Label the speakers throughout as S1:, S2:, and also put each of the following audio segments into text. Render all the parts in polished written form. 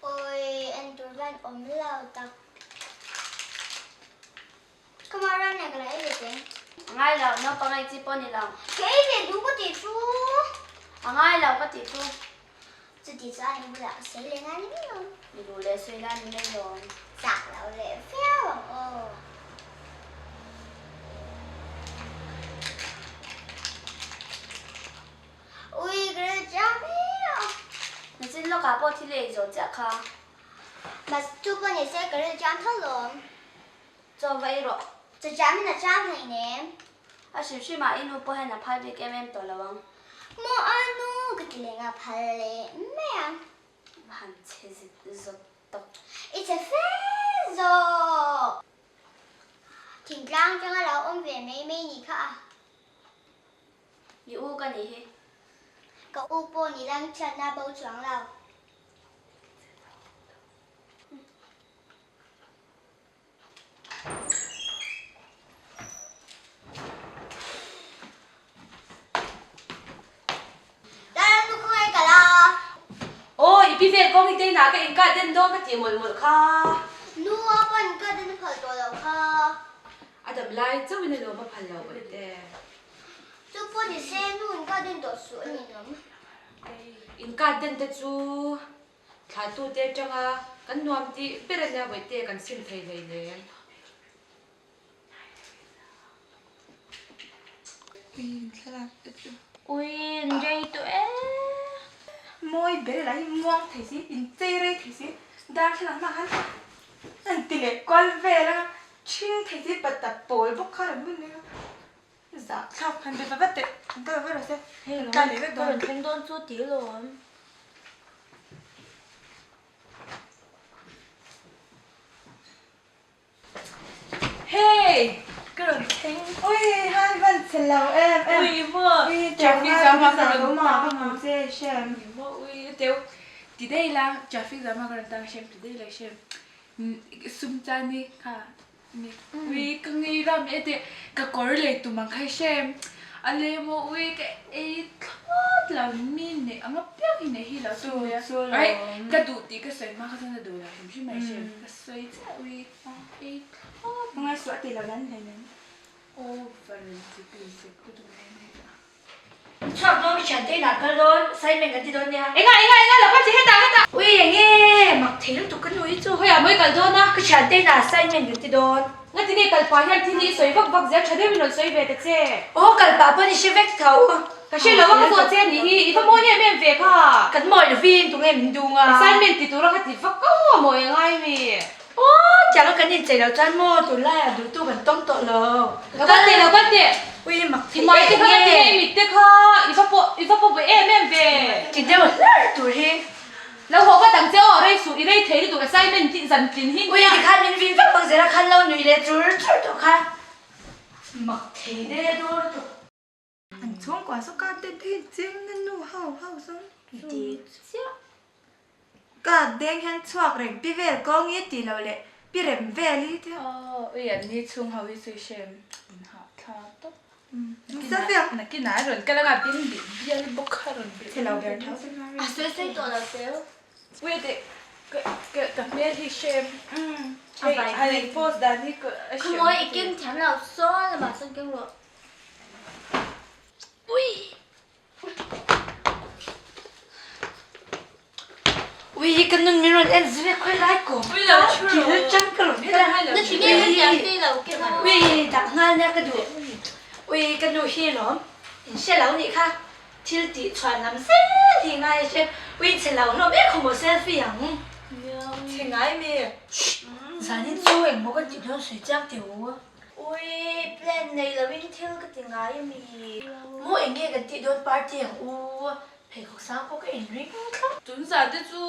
S1: Awi, en tur van awm lo tak. Ka mah ram nen ka la ei ve teng.
S2: A ngai lo, naupang ei chi pawh ni lo.
S1: Ka ei ve duh ka tih chu.
S2: A ngai lo ka tih chu.
S1: Chuti chuan i bulah ka sawi leh ngai ni mai lo.
S2: I duh leh sawi la ni mai lo.
S1: Chak lo leh viau ang aw. Ui, ka rel chiang viau.
S2: Nichin lawkah pawh thil ei zawh chiah kha.
S1: Mas chu pawh ni se ka rel chiang tho lawm.
S2: Chaw va ei rawh.
S1: Chaw chiam in a chiang hleinem.
S2: A hrim hrim ah i nu pawh hian a phal bik em em tawh lo ang.
S1: Maw a nu ka ti leh nga phal leh mai ang.
S2: Va han chhe zet zawt tawk.
S1: I chhe fe zawk. Thingtlang atanga lo awm ve mai mai ni kha a.
S2: I u ka nih hi.
S1: Ka u pawh ni lang chhiatna bo chuang lo. Darang nu khawngaih ka la.
S3: Aw, i pi vel kawng i teinah ka inkah den dawn ka ti mawlh mawlh kha.
S1: Nu a pawn ka den phal tawh lo kha.
S3: A dam lai chauhin a lawm a phal lo bawihte.
S1: Chu pawh ni se nu inkah den tawh suh a ni nawm.
S3: Inkah den te chu Thlatute atanga kan nuam tih ber a nia bawihte kan sim thei hleinem.
S2: Ui in rei tawh e.
S4: Mawi ber lah hi muang thei si, in chei rei thei si, darthlalang hmang khan an ti leh kual vel anga ṭhing thei si pata pawl bawk kha rawn bun mai a. Zah thlak han be va vat teh, an kal va rawh se, an kal leh vek dawn.
S2: Ka rawn thleng dawn chu ti lawm.
S4: Hey! Ka rawn thleng. Ui, hai van che lo em em.
S5: Ui maw, traffic jam ah ka rawn tang.
S4: Che shem.
S5: Ui maw, ui teu. Ti daih la, traffic jam ah ka rawn tang shem ti daih la shem. Sum chani kha Ui ka ngei ram e teh ka kawr lei tum ang kha i hre em? A le maw ui ka ei thlawt lo mi neih ang apiang hi neih hi lo tum ve a ai ka duh tih ka sawi hma kha chuan a duh lo hrim hrim a i hre em? Ka sawi chiah ui ei thlawt
S4: lo. Ngaisuah tih lo lan hlei nen.
S5: Over zip zep lutuk mai a ni ta.
S6: Chhuak dawn ka thiante inah kal dawn assignment kan ti dawn nia.
S3: Enga enga enga lo kal che hetah hetah.
S6: Ui enge mak thei lutuk ka nu hi chu.
S3: Khawiah mawi kal dawn a.
S6: Ka thiante inah assignment kan ti dawn.
S3: Ngati nge kal pah hian thil hi i sawi vak vak zel tha deuhin rawn sawi ve ta che.
S6: Aw kal pah pawn i hre vek tho.
S3: Ka hre lo a ka zawh che a nih hi i va mawi em em ve kha.
S6: Kan mawi lovin tunge min dung a.
S3: Assignment ti tura kha ti vak ko a mawi angai mi.
S6: Aw tiang a kan inchei loh chuan maw tunlaiah duhtu kan tawng tawh lo.
S3: Lo kal teh lo kal teh.
S6: Ui mak
S3: thei em nge. I mai te kha i mit te kha i va pawh i va pawh ve em em ve.
S6: Ti deuh hlar tur hi.
S3: Lo haw vat ang che aw rei suh i rei thei lutuk assignment hi zan tlin hi.
S6: Ui tikhan min vin vak vak zel a khan lo nui leh chur chur tawh kha. Mak thei deuh dawr lutuk.
S4: An chhungkua saw ka den te hian cheng na nu ho ho sawn
S6: Ti chiah.
S4: Ka deng hian chhuak reng pi vel kawng i tih loh leh pi rem vel i tia.
S5: Aw ui an ni chhung ho hi chu i hrem in hah thla tawp. Nakinah a rawn kal anga bin bih bial bawk kha rawn bih.
S4: Chhe lo ber tho.
S2: A sawi sawi tawh lo teu.
S5: Ui a teh ka ka ka hmel hi hrem. Hei han in post dan hi ka a hrem.
S2: Khaw mawi i keng thiam lo sawn lamah sawn keng rawh.
S6: Ui Ui ka nun min rawn en zui khawi lai kawm kil chang ka rawn kal Ui dah nghal nia ka duh Ui ka nu hi lawm in hre lo nih kha thil tih chhuan lam zel hi ngai a hre Ui chhe lo hlawm em khaw maw selfie ang
S5: Chhe ngai mi
S6: Zanin chu engmaw ka tih dawn sawi chiang teh u.
S2: Ui, plan nei loin thil ka ti ngai a mi?
S6: Maw eng nge kan tih dawn party ang u, pheikhawk sang pawh ka inring thlap.
S5: Tun zan te chu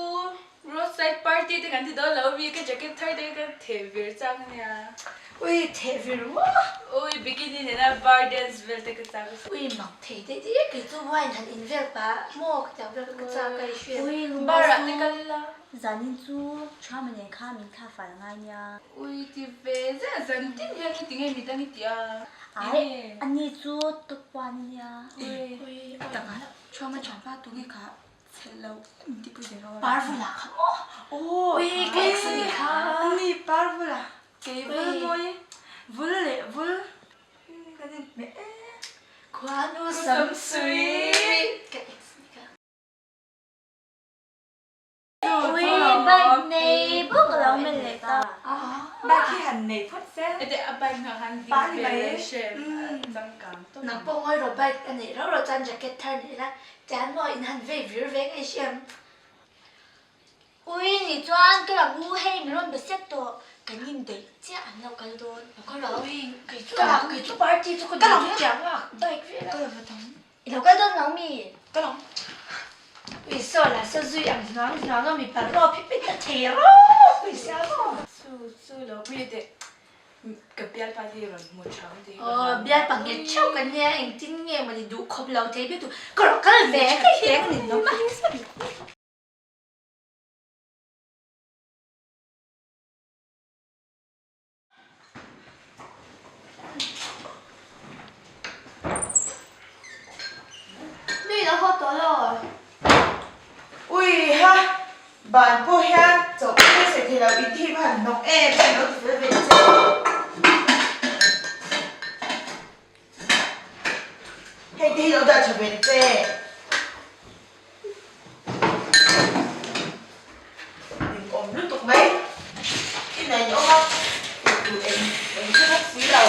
S5: roadside party te kan ti dawn lo mi, ka jacket thar te ka theh vir chang a nia.
S6: Ui, theh vir maw?
S5: Ui, bikini nena bar dance vel te ka chak a.
S6: Ui, mak thei daih daih e, kei chu wine han in vel pah maw ka tiang vel ka chak a i hria.
S2: Ui, lungngai
S5: Bar ah te kal ila.
S2: Zanin chu Thama nen kha min thla fal ngai nia.
S5: Ui ti ve zeh zan tin hian ka ti nge midang i ti a.
S2: Ai ani chu top one a nia.
S4: Ui a tak a Thuama thianpa tu nge kha chhel lo em ti pui ve rawh.
S6: Parvula kha maw?
S4: Aw
S6: Ui ka ex a nih kha.
S4: Ani par vul a, kei vul mawi, vul leh vul kan inhmeh e.
S6: Khuanu samsui. Ka ex a nih kha.
S2: Ui bike nei bawk a lo mel leh ta.
S4: Bike hi han nei phawt se.
S5: Ete a bike nghah khan ding ve leh hrem a changkang tawp.
S6: Nang pawh ngawi rawh bike a neih rauh rauh chuan jacket thar nei la tian maw in han vei vir ve ngei hriam.
S1: Ui ni chuan ka lang u hei min rawn be sek tawh kan indaih chiah an lo kal dawn.
S6: Ka lang ui kei chu ka lang kei chu party chu ka duh chu tiang a bike vel a.
S1: I lo kal dawn lo mi?
S4: Ka lo.
S6: Ui saw la saw zui ang hnuang hnuang a mipa rawp hi pet a thei rawp ui sia maw.
S5: Chu chu lo pui teh ka bialpa hi rawn hmu tha ang tih hi ka
S6: Aw
S5: hlau.
S6: bialpa nghet theuh kan nia engtin nge mawni duh khawp lo thei ber tu ka rawn kal ve ka heng ni nawm a.
S2: Nui lo haw tawh lo.
S4: Ui ha, ban pawh hian chawh pawh sawi thei lo in hi va han hnawk em em lo ti fel ve che. Hei te hi lo dah tha ve che. Ning awm lutuk mai. I nei awm a, tih tur eng eng hre bawk si lo.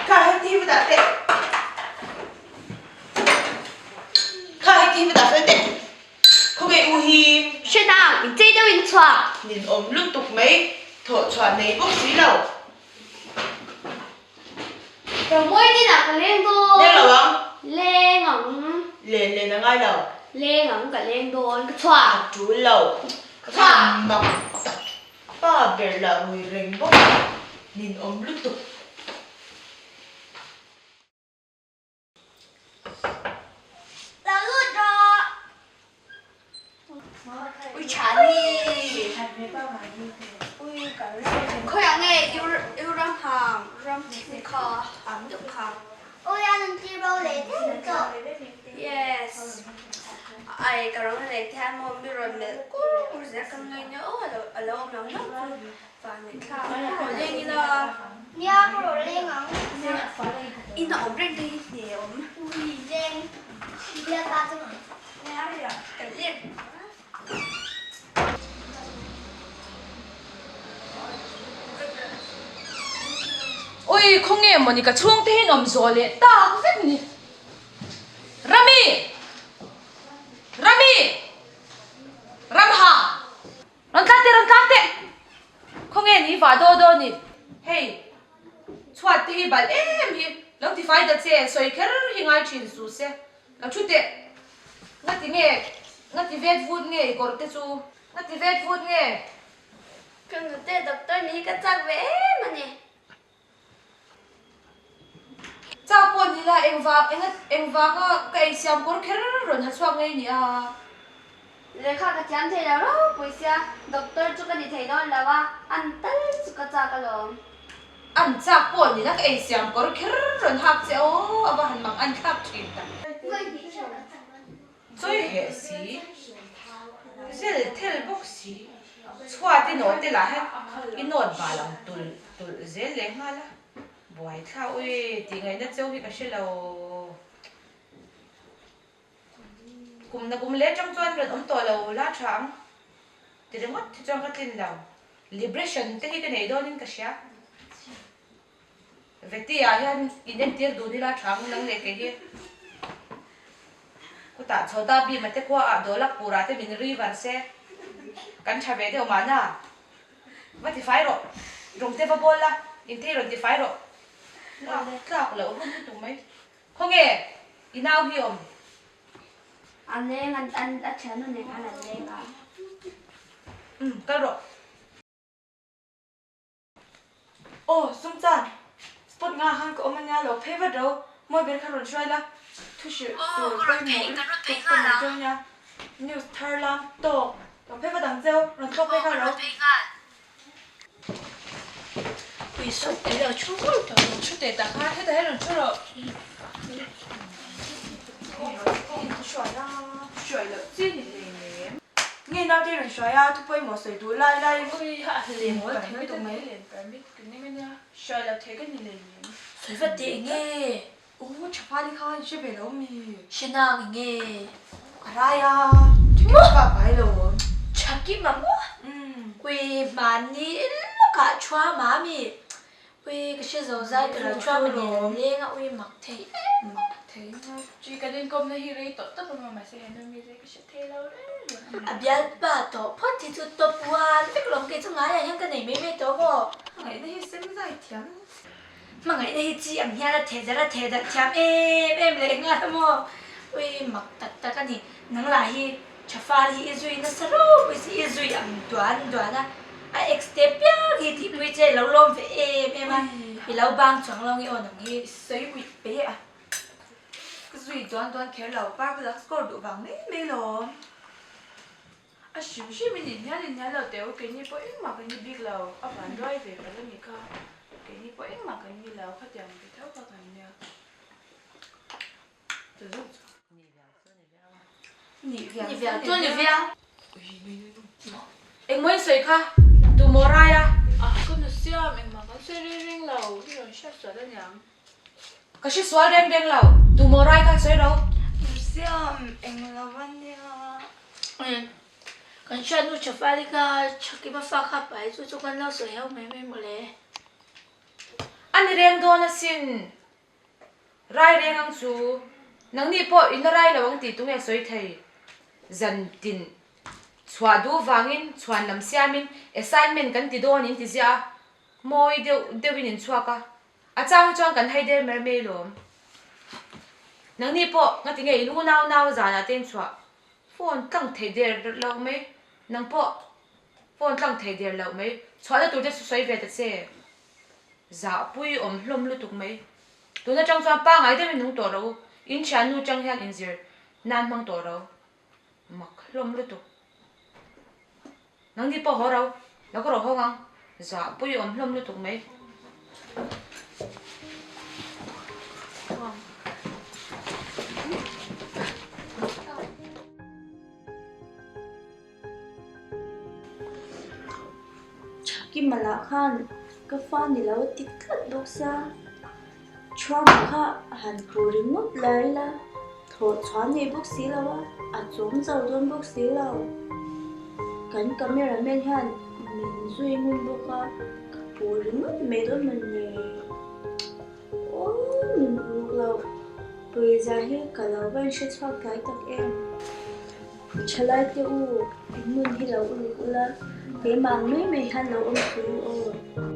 S4: Kha hei ti hi va dah teh. Kha hei ti hi va dah fel teh. Khawnge u hi?
S2: Hre nang, in chei deuh in chhuak.
S4: Nin awm lutuk mai, thawh chhuah nei bawk si lo.
S2: Rawmawi din ah ka leng dawn.
S4: Leng lo ang.
S2: Leng ang.
S4: Len len a ngai lo.
S2: Leng ang ka leng dawn. Ka chhuak.
S4: A tul lo.
S2: Ka chhuak.
S4: Mak tak pa ber lah rui reng bawk a, nin awm lutuk.
S2: Lo lut rawh. Ui tha ni. Khawiah nge U ram hang ram thim kha ang deuh kha.
S1: Ui a nun tir bo leh deuh tawh.
S2: Yes. Ai ka rawng leh te hian maw mi rawn melh kur kur zel ka ngaih nia aw a lo awm lo hlauh chu. Ka rawn leng ila.
S1: Nia ka rawn leng ang.
S2: In a awm reng te hi hne awm.
S1: Ui leng. Bia ta chu ang.
S2: Kan leng.
S3: Ui khawnge mawni ka chhungte hi an awm zawh leh tak vek ni. Rami! Rami! Ramha! Rawn tlan teh, rawn tlan teh! Khawnge ni vah daw daw ni? Hei, chhuat te hi balh em hi, lo ti fai ta che, sawi kher hi ngai thin su se. Lo thu teh, ngati nge, ngati vet vut nge i kawr te chu, ngati vet vut nge?
S2: Ka nute doctor ni hi ka chak ve em a ni.
S3: Chau pawh ni la, engvang, enga, engvanga ka eisiam kawr kher rawn ha chhuak ngei ni a?
S2: Lehkha ka thiam thei lo ropui sia, doctor chu ka ni thei dawn lo a, an tal chu ka chak alawm.
S3: An chak pawh ni la, ka eisiam kawr kher rawn hak che aw, a va han mang an thlak thin tak. Chawi heh si, zel thel bawk si, chhuat i nawh te lah hian i nawt bal ang tulh tulh zel leh nghal a, buai thla ui tih ngaihna cheu hi ka hre lo. Kum na kum leh atang chuan rawn awm tawh lo la tha ang ti ringawt hi chuan ka tlin lo. Liberation te hi ka nei dawnin ka hria. Veti ah hian in entir dun ila tha ang nang leh kei hi. Khutah chhawta bima te khua ah dawlak purah te min river se kan tha ve deuh mahna. Va ti fai rawh, rawng te va bawl la, in thei rawn ti fai rawh. Lak tlak loh rum lutuk mai. Khawnge i nau hi awm?
S2: A leng an a thiannu nen khan an leng a.
S3: Umm kal rawh.
S4: Aw, Sumchan, spot nga khan ka awm ania lo phei vat ro, mawi ber kha rawn hruai la, thu hrilh tur pawimawh lutuk ka nei dawn nia, news thar lam tawk lo phei vat ang cheu, rawn thlawk phei kha ro.
S6: Ui sawt ilo thu vur tawh lo.
S3: Thu teh tak kha, hetah hian rawn thu rawh.
S4: rawn hruai a, thu pawimawh sawi duh lai laiin
S5: Ui ha a
S4: len
S5: mawl
S4: kan
S5: thei
S4: lutuk
S5: lutuk
S4: mai.
S5: Len permit ka ning ania, hruai lo thei ka ni lei nem.
S6: Sawi vat teh enge?
S4: Aw tha fali kha in hre ve lo mi?
S6: Hre nang enge?
S4: A rai a, tha kim pa pai lo.
S6: Tha kim a maw? Ui hmanni lawkah thua mami. Ui ka hre zo zai ka lo thua mi nen an leng a ui mak thei em.
S4: Mak thei ngai.
S5: Chi kan inkawmna hi rei tawh tak awm a mahse he nu mi zai ka hre thei lo reng reng.
S6: A bialpa tawh phawt hi chu top ual vek lawm kei chu ngaiah hian ka nei mai mai tawh maw?
S4: Ngaihna hi sem zai thiam.
S6: Hmangaihna hi chi ang hian a theh darh a theh darh thiam em em leh nghal a maw? Ui mak tak tak a ni. Nang lah hi tha fal hi i zui nasa ropui si i zui ang duan duan a, a ex te piang hi tihpui che lo lawm ve em em a, i lo bang chuang lo nge aw nang hi.
S4: I sawi uih pe a, ka zui duan duan kher lo, park dang score duh vang mai mai lawm.
S5: A hrim hrim in inhnial inhnial lo teh u, keini pawh engmah kan ni bik lo, a van ruai ve palh a ni kha, keini pawh engmah kan ni lo, khatiang ve tho kha kan nia.
S4: Ni viau
S6: Ni viau chu ni viau.
S3: Engmaw in sawi kha, tu maw rai a?
S5: A ka nu siam, engmah kan sawi reng reng lo, i rawn hriat sual a niang.
S3: Ka hre sual reng reng lo, tu maw rai kha sawi ro.
S4: Nu siam, eng lo a nia.
S6: Kan hriat nu Chafali kha Chhakima fa kha pai chu chu kan lo sawi ho mai mai mawle.
S3: A ni reng dawn asin, rai reng ang chu. Nangni pawh in la rai lo ang tih tunge sawi thei? Zan tin chhuah duh vangin chhuan lam siamin assignment kan ti dawn in ti ziah a, mawi deuh deuhin in chhuak a. A chang hi chuan kan hai der mer mai lawm. Nangni pawh ngati nge in unau nau zanah te in chhuah phone tlang thei der loh mai, nang pawh phone tlang thei der loh mai, chhuahna tur te chu sawi ve ta che. Zahpui awm hlawm lutuk mai. Tun atang chuan pangai deuhin nung tawh ro, in thiannu tang hian inzir nan hmang tawh ro. Mak hlawm lutuk. Nangni pawh haw ro, lo ka rawh hawng ang. Zahpui awm hlawm lutuk mai.
S2: Thakima lah khan ka fa ni lo ti tlat bawk sia, Thuama kha han pu ringawt lai la, thawh chhuah nei bawk si lo a, a chawm zo dawn bawk si lo. Kan camera man hian min zui ngun bawk a, ka pu ringawt mai dawn mawn le. Aw min uluk lo, pawisa hi ka lo va inhre chhuak tlai tak em. Thalai te u, in nun hi lo uluk ula, keimah ang mai mai hian lo awm thei u aw.